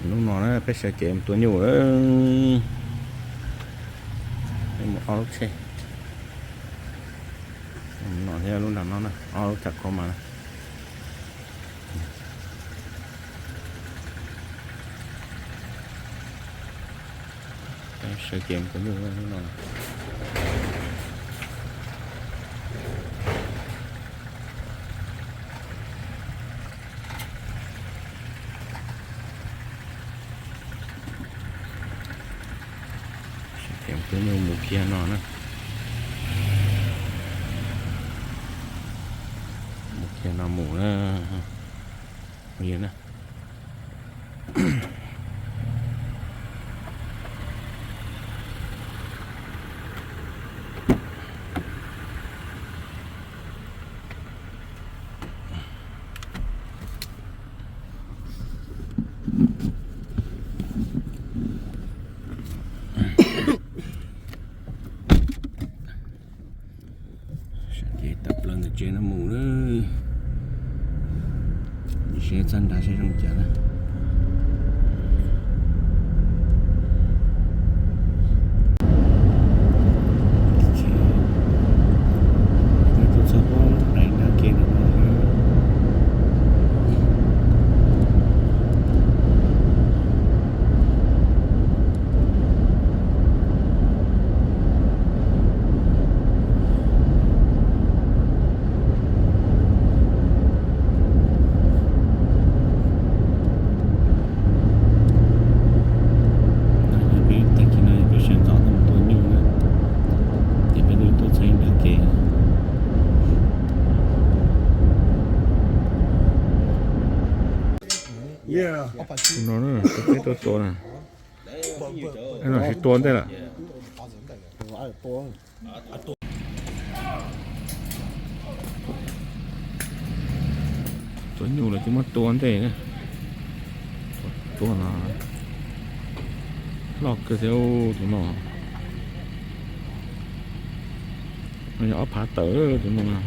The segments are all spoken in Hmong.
Lub no na peb sawv kev mus tua nyuj. Mus ob lub tsheb, no thiab lub nram no na, ob lub tham khov mas na. Sawv kev mus tua nyuj lub no. Sawv kev mus tua nyuj mus kiag no na. Mus kiag no mus na. Mus yog na. Sawv kev tawm plaws ntawm tsev no mus na. Seb txog nrad seb zoo cas na. Twb txog pob daim nrad kev ntawm no. Peb tag kis no peb sawv ntxov tuaj mus tua nyuj na, ces peb twb tuaj txog ib nrad kev. No na, peb tuaj tua na. No tsis tua ntej lawm. Tua nyuj los twb muab tua ntej na. Tua no loj kawg thiab tus no. No yog ob phav tawm tus no na.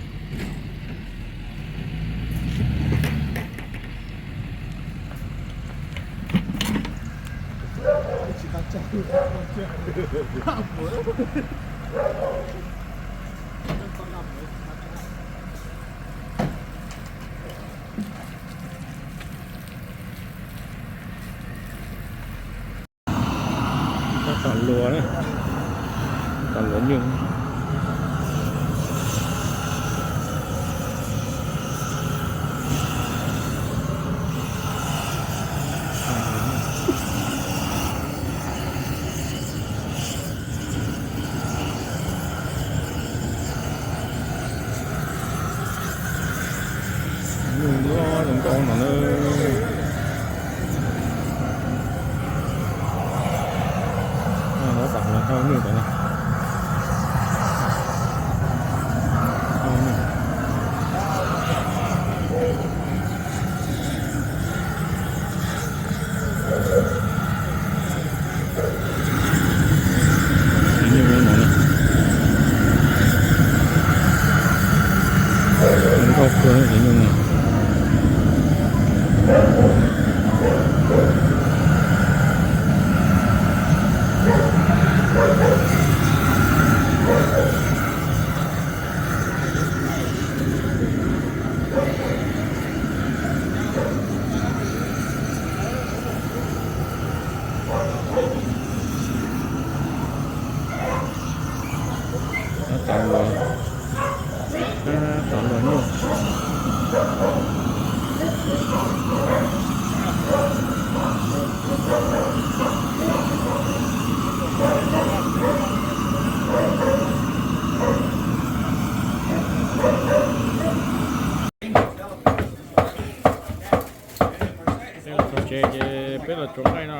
Tab tom luas na, tom luas nyuj. Nyuj ntau ntau no na. Lawv pam hauv nyuj tom no. Nyuj no na, nkauj kawg ces nyuj no. Tab tom luas, tab tom luas nyuj. Txog tsev ces peb los tsuav nqaij no.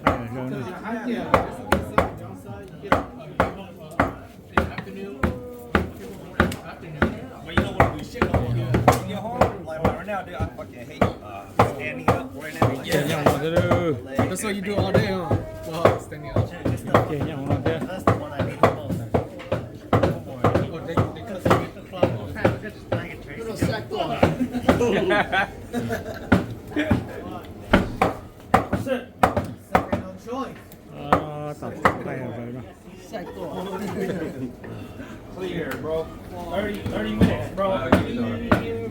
Cog nyom no thiab. That's what you do all day, huh? Well, standing up. Ces nyob hauv no thiab. Tom qaij vawv no. Clear, bro. Thirty, thirty minutes, bro.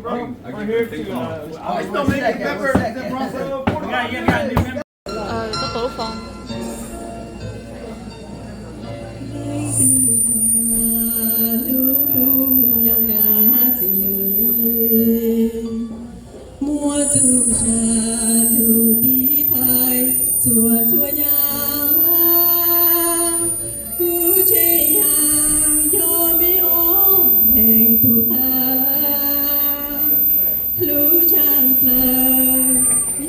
Bro, we're here to, uh, I still make the peppers, bro. Yeah, yeah, yeah, new member. Ờ, có tổ phòng. Muaj txuj sa lug tiv thaiv txhua txhua yam, kuv tseem hais yog me ob neeg tug qha, lub tshaaj plawg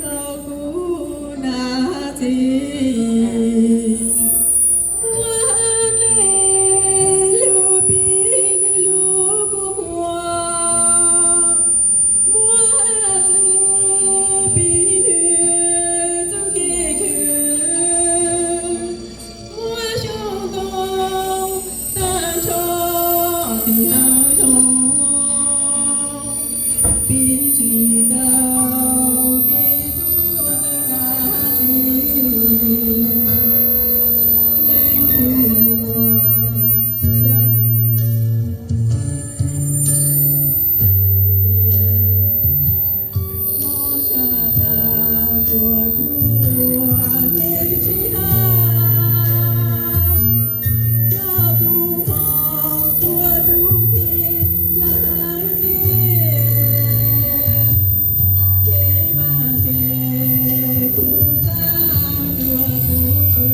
yog kuv na txiv. Muaj dlej lug pib nwg lub kua muag, muaj txwv pib nwg txuj kev khwv, muaj xyoo ntoo tag nrho tim hav zoov. Pib tsis tau kev tub ntawm dab tsi, leej twg muaj xya. Mob sab phaj tuaj tuaj teb tsis hab, coj tub hmoov tuaj tub tig lawm hab ntxiv, kev vaam kev kub txab tuaj tub pw.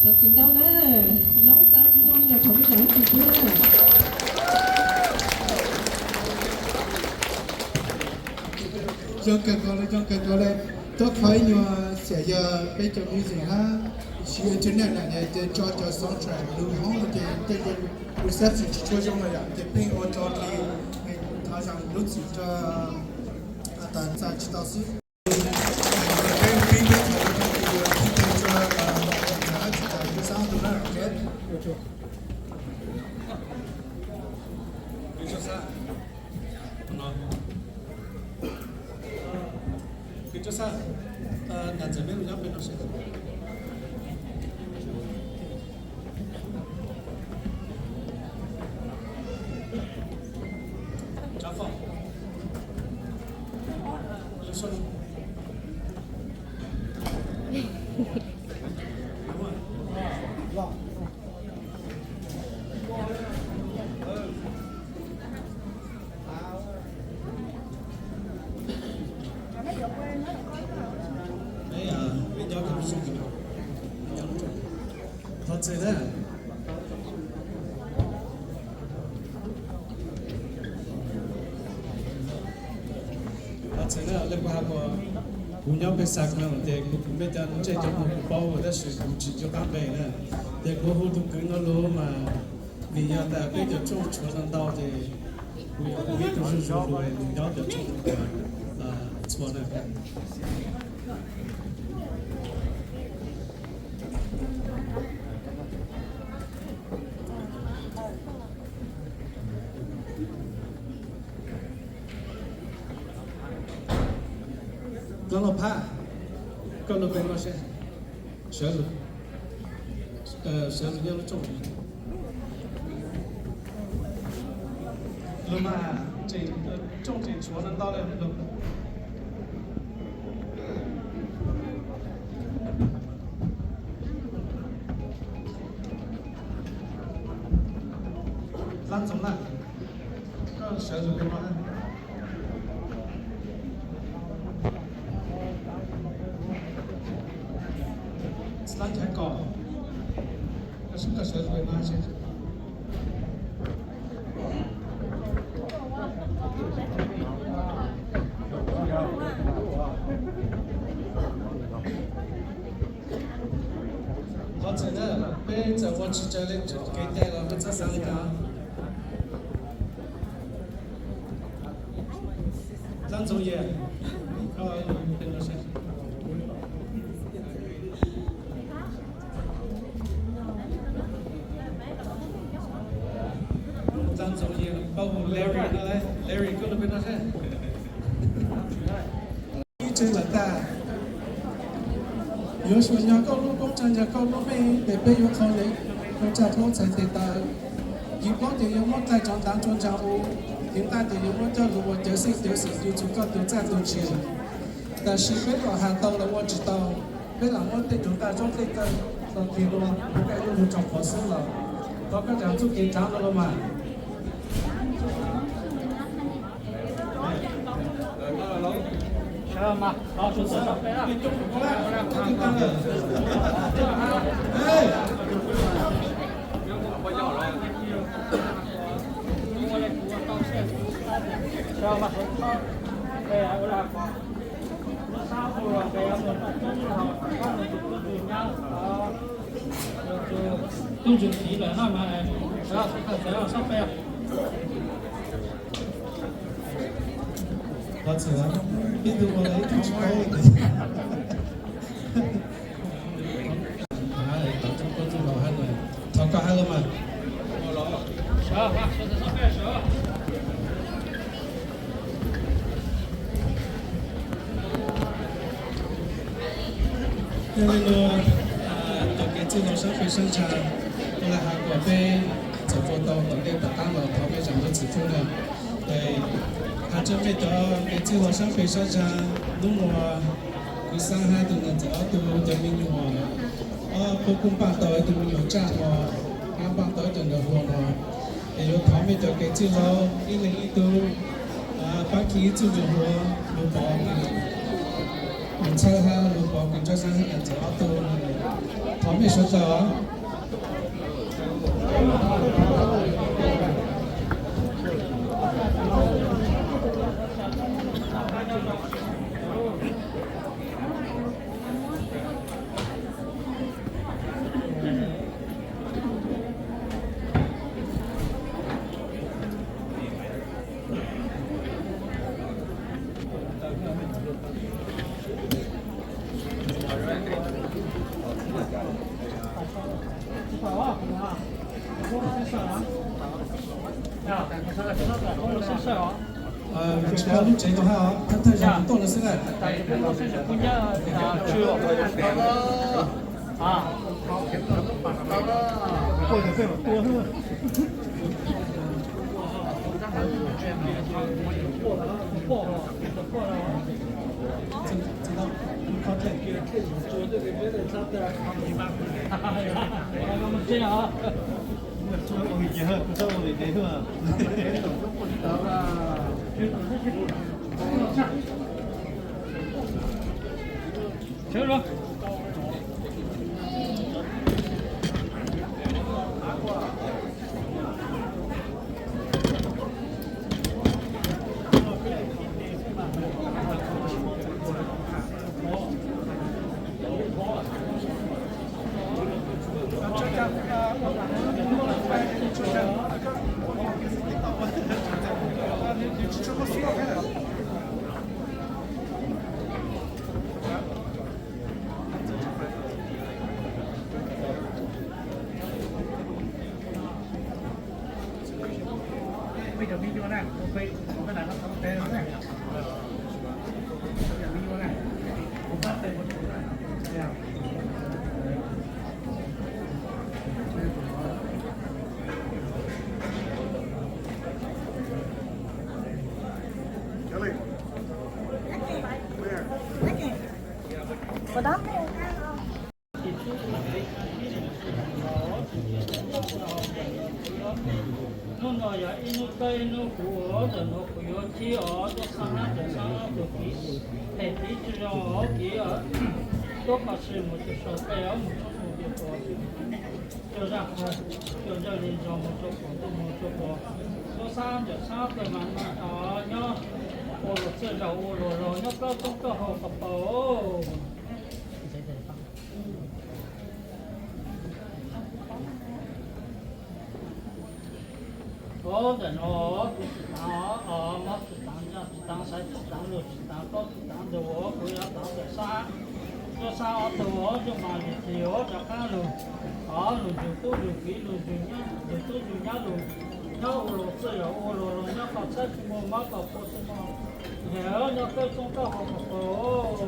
Thov txim ntau na, noob tau zoo li no thov peb zam lub txim pub na. Zoo kawg nkaus li, zoo kawg nkaus li. Tuab qhov ib nyuag xiam yog peb cov music hab Siv internet na ces tso cov soundtrack lub hoob no ces tej reception tsis tshua zoo na yom, ces pheej ua tso li, thov zam lub txim rau tas txais tsis tau xwb. Kws tso xab, nram ntxawm meb mus nyob pem no seb. Tsav fom. Thov txim na. Thov txim na, le kuv has kuv, kuv nyob pem Sacramento ces kuv, kuv mej cov ntsej cov muag kuv paub tab sis kuv tsis nco qab npe na. Ces kuv hu tus kwv no lus mas vim yog tas peb cov tshooj tshuav ntau ntau ces kuv yuav hu ib tug zuj zus lus nws nyob cov tshooj txhua na. Dab Laug Phab, koj lug pem no seb. Sawv lug, sawv lug nyob lub tsooj. Lug mas, tsooj tseem tshuav ntau ntau le lug. Dab Ntxoov Laj, koj sawv lug pem no na. Dab Nchaiv Kom, koj sawv lug pem no seb. Qhov txhia na, peb txawm ua tsis raws li kev cai los peb txhob xav li cas. Dab Ntxoov Yias, koj lug pem no seb. Dab Ntxoov Yias, pab hu Larry no, Larry koj lug pem no seb. Ib tsev lawm tas, yuav xyuas nyog koj lub koob tsa nyog koj lub mej tes peb yuav qhau li, rau tsaj plaub txhais tes taw. Yim plaub ces yuav muab dlaij rov ntav rua ntsa u, yim nqaj ces yuav muab coj lug ua cawv xeej cawv xwm tu txug koj tug txaj tug ntshis. Tab sis peb los has tau los ua tsis tau, peb lam muab tej tug nqaj zaub tej kawg los kis lua, koj yuav lug rau qhov xwb los thov koj zam txuj kev dlav no los mas. Tub ntsuag tiv lawm no mas, sawv daws sab pem. Thov txim, ib tug ua lawm ib tug tsis paub. Thov koj hab lawm mas. Yog li no, cov kev txwj laug sab pem sab ntsha, kuv lam has kom peb txawm ua tau tom ntej tom qab los thov peb zam lub txim pub na. Has rua mej cov kev txwj laug sab pem sab ntsha, hnub no kuv xaav has tug neeg ntxawm ob tug cov me nyuam, ob peb kuj npaj tau ib tug me nyuam tsaj no, hab npaj tau ib tug ntawm hluas no, es yuav thov mej cov kev txwj laug ib leeg ib tug pab khi ib txwj ntawm hluas lug pov kws ntxhawb hab lug pov kws ntsaj sab hab neeg ntxawm ob tug. Thov mej suav dlawg os. Tsev no hais os, thawj thawj zaug tuaj lawm xwb na. Hnub no yog ib hnub kawg ib hnub huv, ntawm no kuv yuav khib os, tuaj xa hab ntawm xa ob tug kiv, phem kiv tsis zoo os kiv, tuaj qhov tsis mus tsis sau peb os, mus txhob mus tias pom, tsuas zaj qhov, tsuas zaj li zog mus rau pom ntuj mus rau pom, tuaj xa ntawm xa ob tug mas nyob ua luag txiaj zaum ua luag laug nyob plaub toob koj hau qhov paus. Ntawm no kuv tsis taav os, mob tsis taav, ntsaj tsis taav, xaiv tsis taav, luag tsis taav, plaub tsis taav ntug os, kuv yuav taav ntawm xa, tuaj xa ob tug os, zuj mas lim plig os, rov qab lug, os lug ntsug tub lug kiv lug ntsug nyab, lug tub lug nyab lug, nyob ua luag txiaj zaum ua luag laug, nyob kom txhawb tsis muaj mob kom pua tsis muaj, yog nyob plaub toob koj hau qhov paus.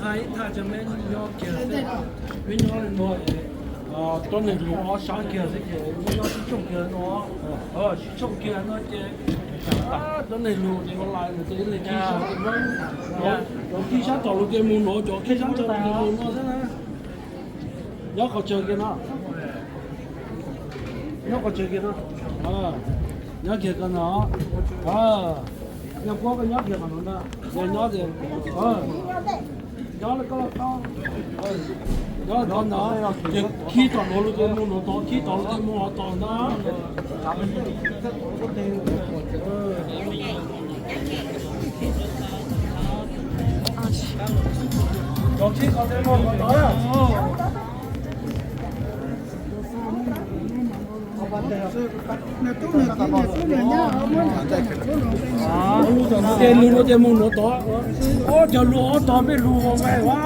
Qha ib thaj tsam meb nyob kiag xwb, meb nyob li no, tuab neeg lug ob sab kiag xwb ces meb nyob sib tshooj kiag no, sib tshooj kiag no ces tuab neeg lug ces ua lais mus ces ib leeg khib sab, cov khib sab tom lug ces mus no, cov khib sab tom lug ces mus no xwb na. Nyob qhov chaw kiag no, nyob qhov chaw kiag no, nyob kiag ko no, yog puab koj nyob kiag qhov no na, yog nyob, nyob ko, nyob ko no, ces khib tom no lug ces mus no tod, khib tom lug ces mus no tod na. Ces lug no ces mus no tod, ob cov lug ob tog peb lug ua nqaij ua.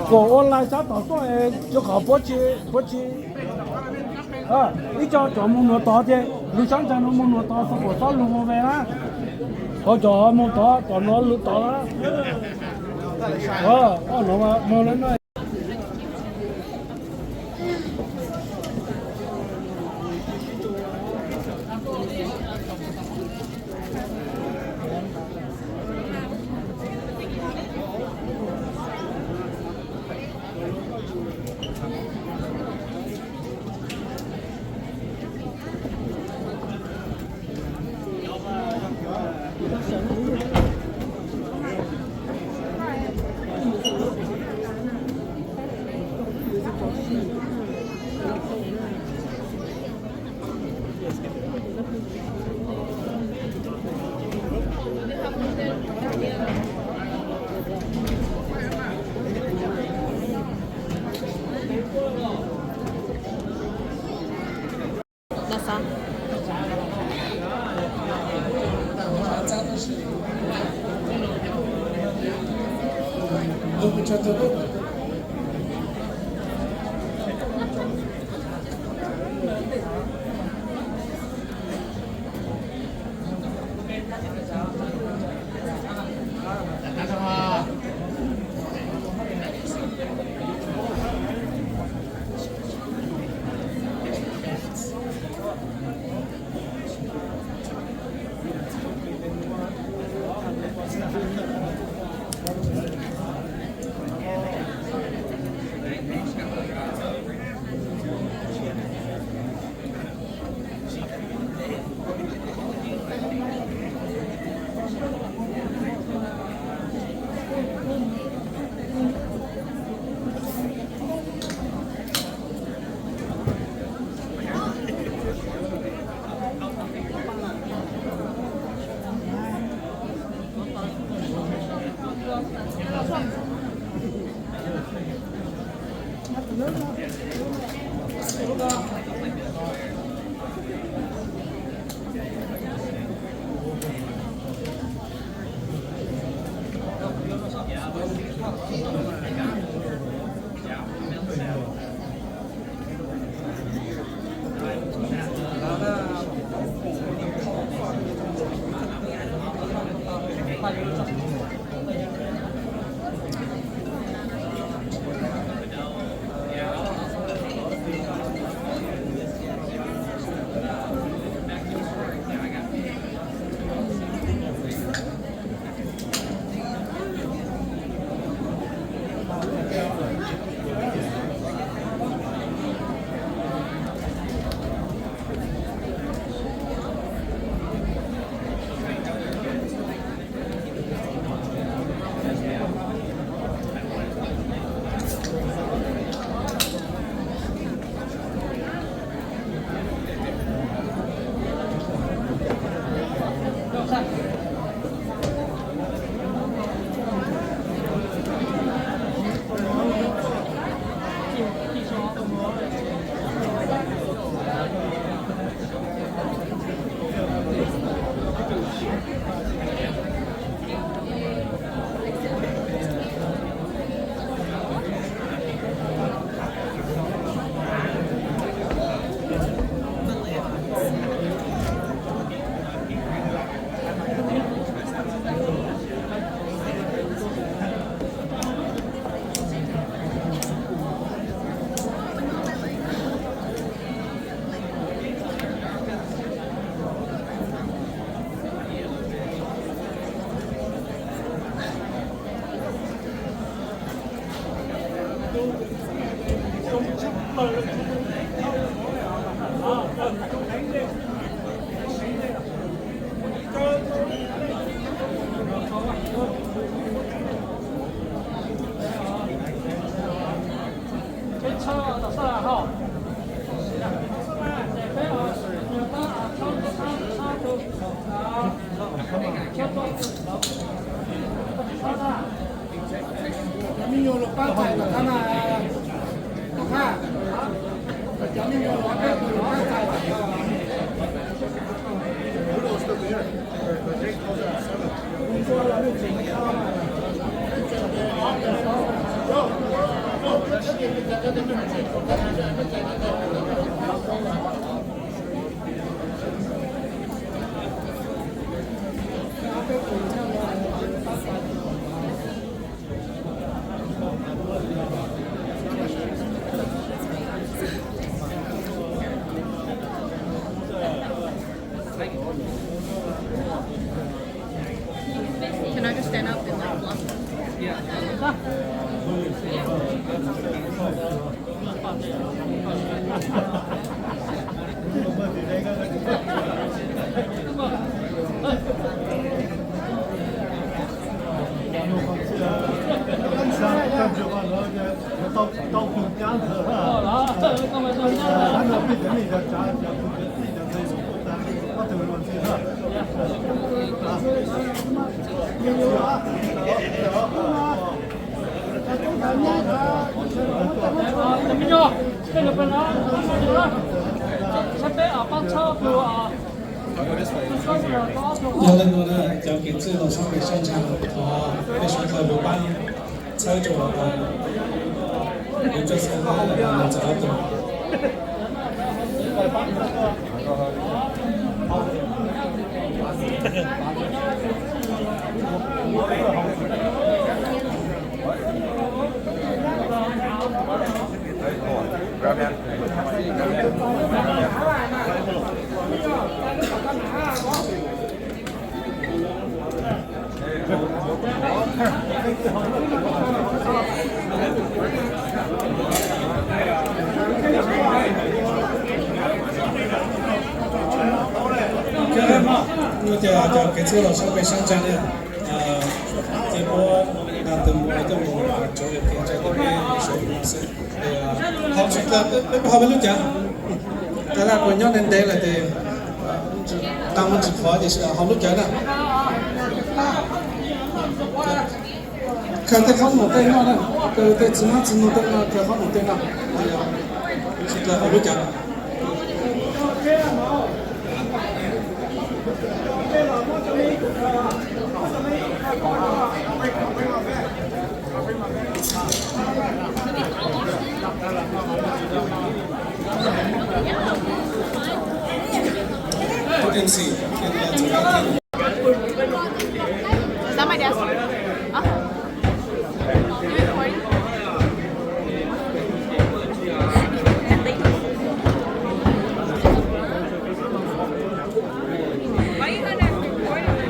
Kom ua lais sab tom tuaj es rau qhov puab tsi, puab tsi, ib co cov mus nuav tod ces lub sab ntsa nuav mus nuav tod, xav kom xob lug mus ve na. Ho cov mus tod, tom nuav lug tod na. Mus le no. Can I just stand up and like block? Yog li no na, cov kev txwj los sab pem sab ntsa, thov peb suav dlawg puas pab txhawb rau kuv coj xav hab los txog ob tug. Ces cov kev txwj los sab pem sab ntsa na, ces puab tau tus mus coj mus tso ntsa peb sawv daws xwb. Haus tsis dlawg, peb haus peb lub cawv. Qhov no kuv nyob ntev ntev lawm ces tau mus tsis qhov ces haus lub cawv na. Khaws tej qhob noom tej noj na, khaws tej txiv hmab txiv nug tej noj, khaws qhob noom tej noj. Tsis dlawg haus lub cawv. Is that my desk? Oh. You recording? Why you gonna record it?